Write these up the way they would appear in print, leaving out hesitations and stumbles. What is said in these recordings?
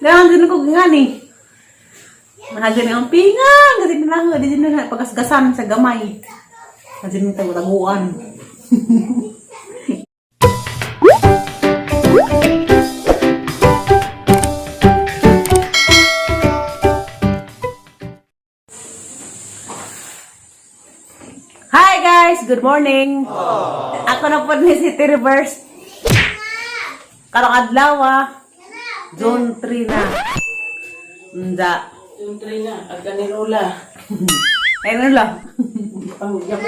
Ganahan din ko ngani. Nahagin ang pingang kasi nang di din na pagasgasan sa gamay. Kasi nang taguan. Hi guys, good morning. Ako na po ni City Reverse. Karong adlaw ah. June 3 na. Unja. Yung train na, agka ni Lola. Ayun lang. Pangudya ko.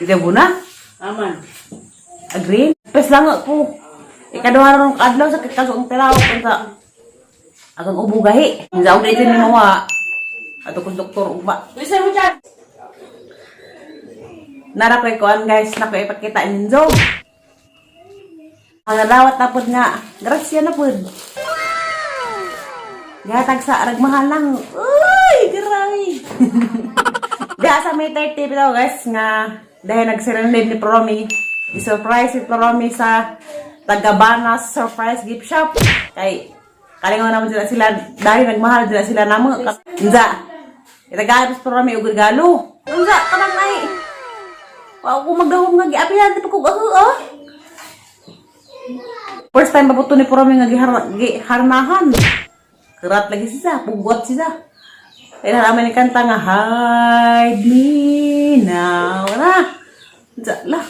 Hindi mo na. Aman. Agree? Pes lang ako. Ikaduha ron kadlaw sa kaso ang tiraw unsa. Akong ubo gahi. Unsa og dito ni mawa. Ato kong doktor ugma. Listen mo dyan! Nara ko'y kuan guys, na ko ipakita ninyo. Ang nadawat na pud nga, grasya na pud. Gatag sa arag mahal lang. Uy, grabe. Diha sa May 30 bitaw guys nga dahil nagserenade ni Promi. I-surprise si Promi sa Tagabanas Surprise Gift Shop. Kay kalingaw naman sila sila dahil nagmahal sila sila namo. Unsa? Itagaan sa Promi og regalo. Unsa kanang ay Wa ko magdahom nga giapihan di pa ko ako oh. First time ba po to ni Promi nga giharnahan. Kerat lagi siya, pugot siya. Kaya namin ni kanta nga, "Hide me now." Na. Diya lah.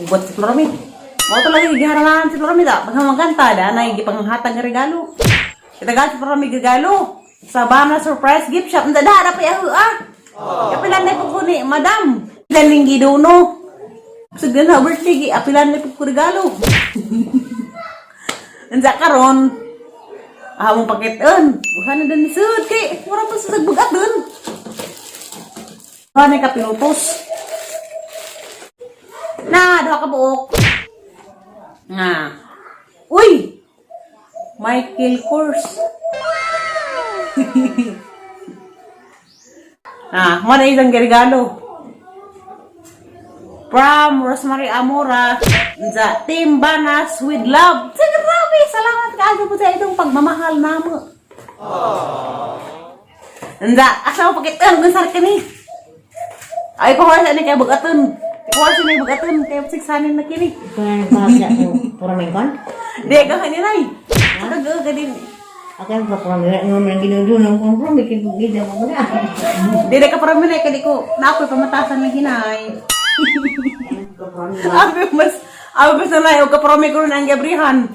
Pugot si Florami. Mao to lagi giharanahan si Florami da. Pag magkanta da, na gipanghatag nga regalo. Itagal si Florami regalo. Sa Bana Surprise Gift Shop. Da da, dapat yahu ah. Kapilan na po ko ni Madam. Daling giduno. Sa na birthday, gi apilan na po ko regalo. Unsa karon? Among pakiton. Uhan na din sud kay mura pa sa bugat dun. Uhan ka pinutos. Na, duha ka buok. Nga. Uy! Michael Kors. Ah, mo na isang regalo. From Rosemary Amora sa Team Banas with Love. Sa grabe, salamat kaayo po sa itong pagmamahal namo. Nda, asa mo pakitan kung sar kini. Ay ko sa ni kay bugaton. Kuha sa ni bugaton kay siksanin na kini. Ito na nagpakasya ko. Pura may kon? Di ka kaninay. Kag kadin. Ako yung pura may kon. Ang ginudunong kong pura may kigugid ako na. Di ka para minay kadi ko na ako'y pamatasan na hinay. Abi mas na og kapromi ko ang gabrihan.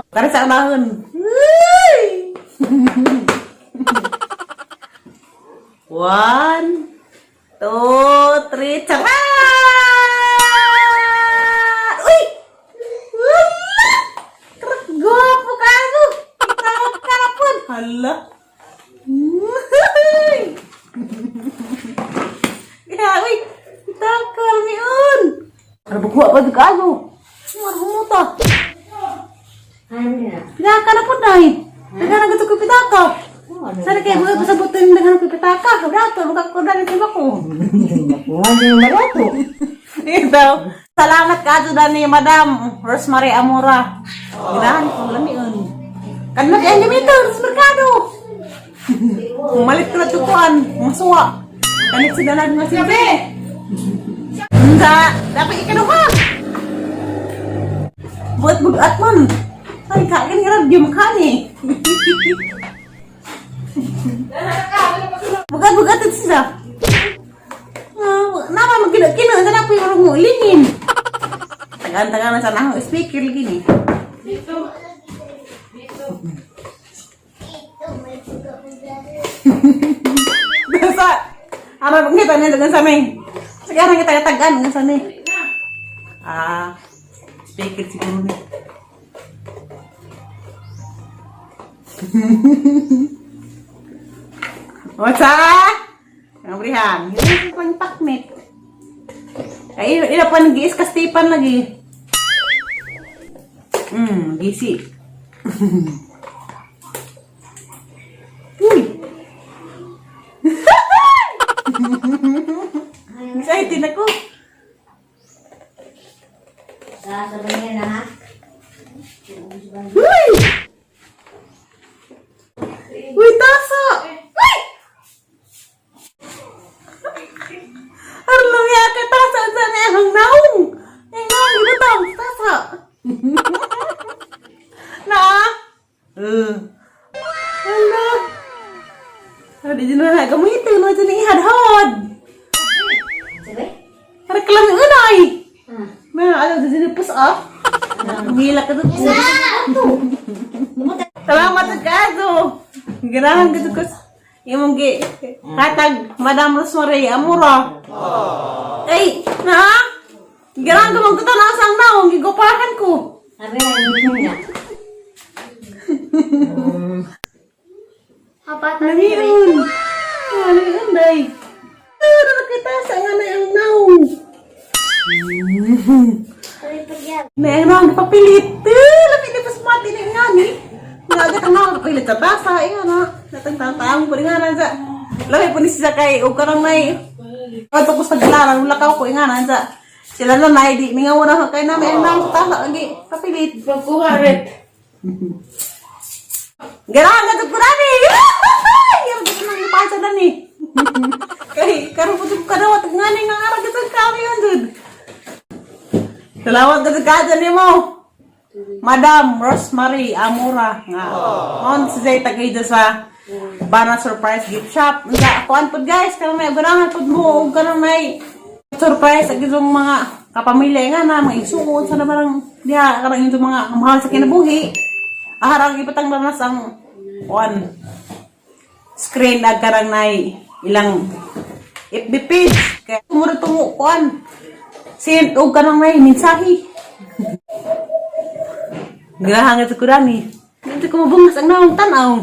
Tara sa unahon. Uy! One, two, three, charat! Uy! Wala! Krak, gwapo ka ako! Tawag ka na po! Hala! Uy! Ya, uy! Takal miun! Arbugwa pa ka ako! Marhumuta! Ano na? Pitaka na po na eh! Naghanang gusto ko pitaka! Sana kaya mga pasabutin naghanang ko pitaka! Brato, magkakudan ito ba ko? Nakuha niyo marato. Ito. Salamat ka dyan ni Madam Rosemary Amora. Ganahan ko lamion. Kanmat ang gamiton sa merkado. Malit ko na tukuan, masuwa. Kanit sila lang nga sila. Unsa, dapat ikaduha. Buat bugat man. Ay, kain nga radyo makani. Bugat bugat ito sila. Ah, nama magkina kina na po yung mo lingin. Tagan-tagan na sana akong speaker lagi ni. Dito. Dito. Basta ano kita niya dagan sa may. Sige ara kita tagan sa may. Ah, speaker siguro ni. What's up? Ang brihan. Hindi pang pakmit. Ay, ila pa nag-iis kastipan lagi. Gisi. Uy! Excited ako. Sasabi niya na ha? Uy! Uy, tasa! Uy! Arlo ya ka tasa sa na ang naong. Ang naong ibutang tasa. Na? Eh. Ala. Adi din na gamitin mo dyan ihadhad. Sabi? Reklam yung unay. Na, ano dyan yung push up. Hila ka doon. Salamat sa kaso. Ganahan ka doon ko. Imong gi hatag Madam Rosemary Amura. Ay, na? Ganahan ka magtutan na asang naong gigupahan ko. Sabi na yung niya. Lamiun. Ah, lamiun day. Ah, nakita sa nga na ang naong. Na ang naong papilit. Eh, lami ni pasmati na nga ni. Nga agad ang naong papilit sa tasa. Eh, nga na. Natang-tang po nga na sa. Lami po ni siya kay o karang nay. Ato ko sa galaran, wala ka ko nga na sa. Sila na nay di mingaw na kay nami ang naong sa tasa lagi papilit. Pagkuha, Red. Ganahan ka ko nani. Yung gusto nang ipasa na ni. Kay karon po jud kadawat nga ni nga arag sa kami yun jud. Salamat ka sa kada nimo. Madam Rosemary Amura nga. On si Zay tagay sa Bana Surprise Gift Shop. Nga kuan pod guys, karon may ganahan pod mo og karon may surprise ag itong mga kapamilya nga na mga igsuon sa naman diha karang itong mga mahal sa kinabuhi. Aharang ipatang ranas ang kuan screen ag karang nay ilang FB page. Kaya tumuro tungo kuan. Send og kanang may mensahe. Girahangat sa kurani. Hindi ko mabungas ang naong tanaw.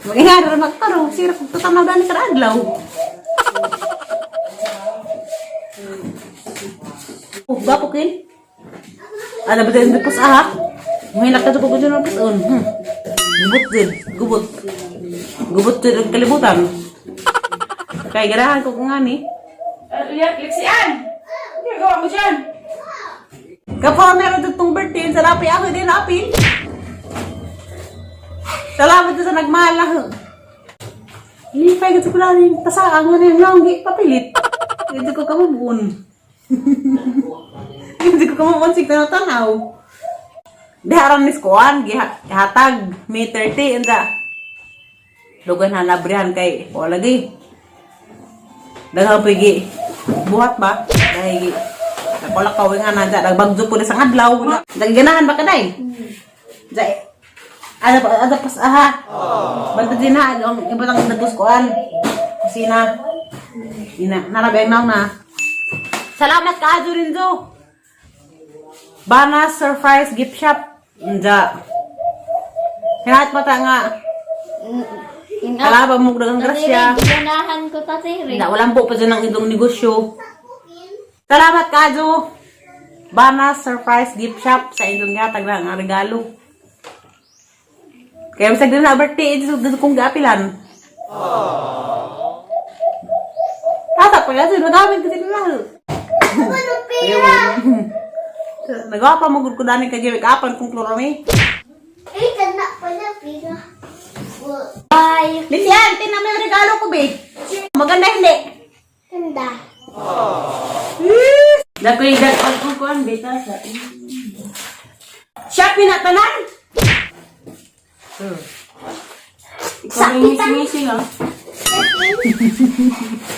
Mag-ingat rin magtanaw. Sira kung tatanaw dani sa adlaw. Oh, gapo kin? Ano ba din pus aha? Mahilak ka ko dyan ang puson. Gubot din. Gubot. Gubot din ang kalibutan. Kaya garahan ko kung nga ni. Liksian! Ginagawa mo dyan? Kapag meron ditong birthday, sa lapi ako din apil. Salamat sa nagmahal na. Lipay ka sa kulaling tasa ang ano yung naong papilit. Hindi ko kamubun. Hindi ko kamubun sig tanaw. Diharan ni Skuan, gihatag, May 30, anda. Lugan hanabrihan kay, wala lagi. Daghang pigi. Buhat ba? Dahil nakolakaw nga na dyan. Nagbagyo po na sa adlaw. Nagiganahan ba ka day? Dai. Ano pa, ano pas, aha. Banta din ha, ang iba lang naguskuan. Kusina. Ina, narabay na na. Salamat ka, Ajo Rinzo. Bana Surprise Gift Shop. Inja. Hinahat pa ta nga. Kalaba mo daghang grasya. Ganahan ko ta sir. Wala, walang buo pa dyan ang itong negosyo. Salamat, Kajo! Bana Surprise Gift Shop sa inyong yatag na nga regalo. Kaya bisag din na birthday, ito dito kong gaapilan. Tata pa kasi, magamit kasi nila. Ano Nagawa pa mo gud ko dani kay Jimmy kapan kung kloro ni. Eh, kana pala pira. Bye. Lisian, tingnan mo yung regalo ko, be. Maganda hindi. Ganda. Dakoy, dakoy, kukuan, beta sa. Shopee na tanan. Ikaw may ngisi-ngisi, ha?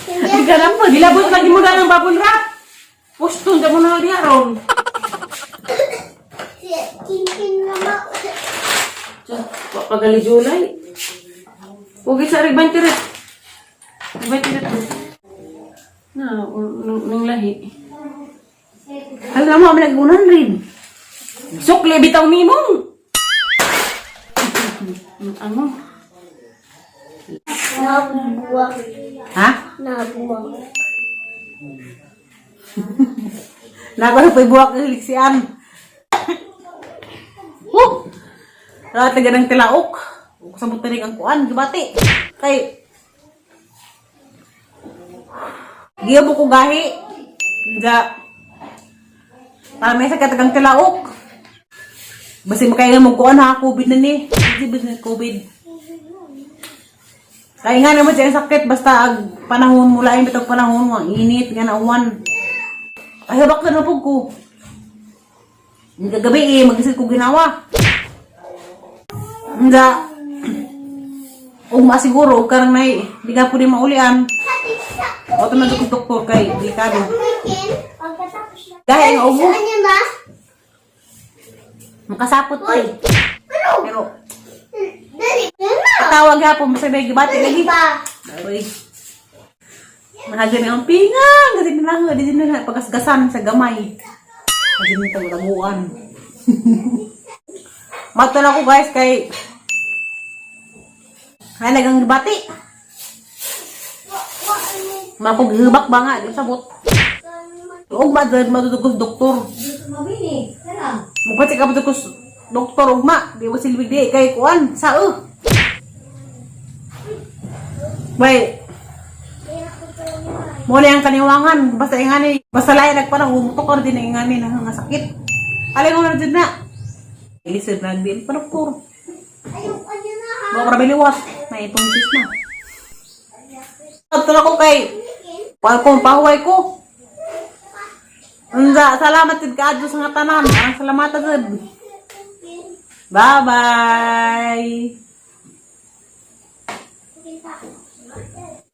Hindi ka na po. Gilabot lagi mo na ng bubble wrap. Pustong ka mo na diya ron. Si Kinkin nga ma. Pagali Julay. Huwag sa riban tirit. Riban tirit. Na, nung lahi. Alam mo, nag 100. Sukli bitaw mimong. Ano? Nabuwang. Ha? Nabuwang. Nako pa buwak ng liksian. Huh! Lahat na ganang tilaok. Sa rin ang kuan, gibati. Kay Giya mo ko gahi. Nga. Tama sa katagang tilaok. Basta makaya mo kuan ha, COVID na ni. Kasi basta COVID. Kaya nga naman siya ang sakit, basta ag panahon mula ay bitag panahon nga init nga nauwan. Ay habak na pug ko. Gabi eh, mag-isip ko ginawa. Nga, ug masiguro, ug karang nay, di ka pwede maulian. O na kong doktor kay delikado. Kinkin. Pagkatapos na. Dahil ang ubo, Saan yun ba? makasapot ko eh. Ano? Pero, Dali. Yan na. tawag hapon, basta may gibati Dali lagi. ba? Uy. Mahagani ang pingang! Kasi na di din na pagkasgasan sa gamay. Kasi na taguan. Mato na ko, guys, kay ay nagang bati. Mapaghibak ba nga di sabot. Ug ma dad matutugos doktor. Mabini, tara. Mugpati ka matutugos doktor ugma, di mo silbig di kay kuan sao. Bay, mo na ang kaniwangan, basta ingani, basta lain nagparang umutok or din na ingani na nga sakit. Alay mo na dyan na. Ilisip na din pa doktor. Ayaw, ano na ha? Mo grabe liwat, may itong na. Ato na ko kay pa ko pahuway ko. Unsa, salamat jud kaadto sa nga tanan. Ang salamat jud. Bye-bye. Kita.